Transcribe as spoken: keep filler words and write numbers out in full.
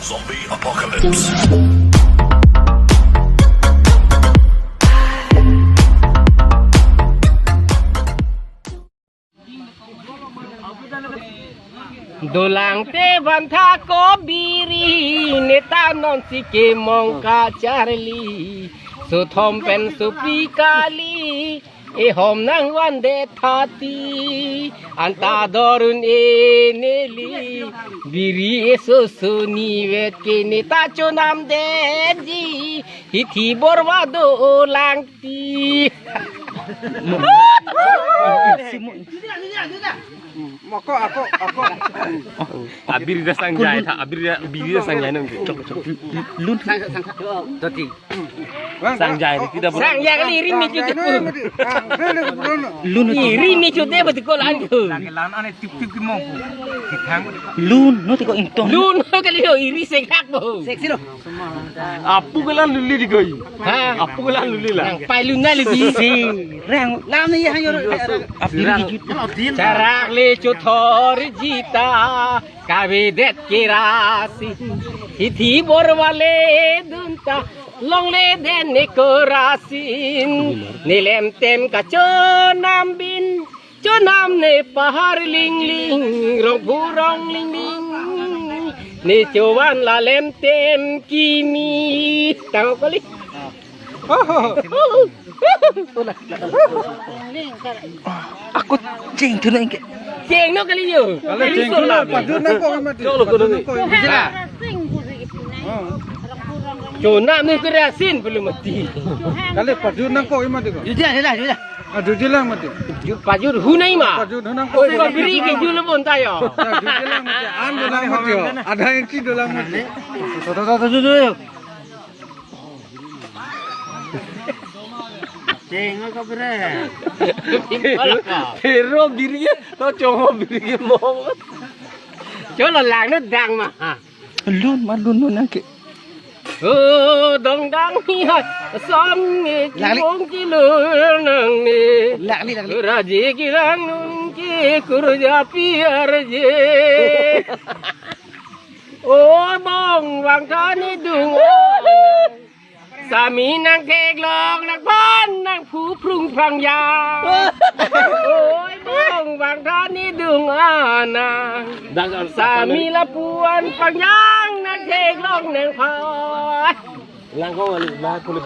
Zombie Apocalypse. Dolang te van tha ko biri, neta non si kemong kacharli. Sothom pen sopri kali, ehom nangvandet thati. Anta dorun e neli, biri eso suni vet ke neta chonamdetji. Hithi borwa dolang ti. Moko, ako, ako. Abiri da sangjai tha, abiri da, abiri da sangjai nang. Lun. Sangjai, tidak boleh. Sangjai kali iri mi chute. Lun. Iri mi chute betul ko lan ko. Lun, no tiko ingtong. Lun kali yo, iri sengkak bo. Seksi lo. Apu kelan luli di koi. Ha? Apu kelan luli la. Nang pai lun na luli. Si, rang. Lam ni hang yo. Apu di koi. Charak le chothor jita, kavedet kerasi. Hithi borwa le dunta, longle den ne korasin. Nelemtem kachonam bin, chonam ne pahar lingling, rongphu rong lingling. Ne chovan lalemtem kimi. Tang kali. Ako cheng tu nang ke. Cheng no kali yo. Kali cheng tu nang, pajut nangkok mati. Cholo ko nang. Pajut nangkok mati. Ha. Chonam ne kerasin belum mati. Kali pajut nangkok mati ko. Judia, judia, judia. Ah, judia lang mati. Ju-, pajut hunai ma. Pajut hunang ko. Ko biri ke jul bon ta yo. Judia lang mati. An dolang mati yo. Ada yang ci dolang mati. Tuh, tuh, tuh, tuh, tuh, tuh. Cheng ko bre. Pero biri ke, to chongo biri ke mo. Cholo lang no dang ma. Lun ma lun no nang ke. O dong dang hi ha, som nge Lali. Kibong kilur nang ne. Lali, lali. Raji kilang nung ke kurja piar je. O bong vang tha ne dung. Sami nangtheklong nangphan nangphu prung phrang ya. Oi bong vang tha ne dung anang. Sami lapuan phrang yang nangtheklong nangphan. Langkong ali, lah, puli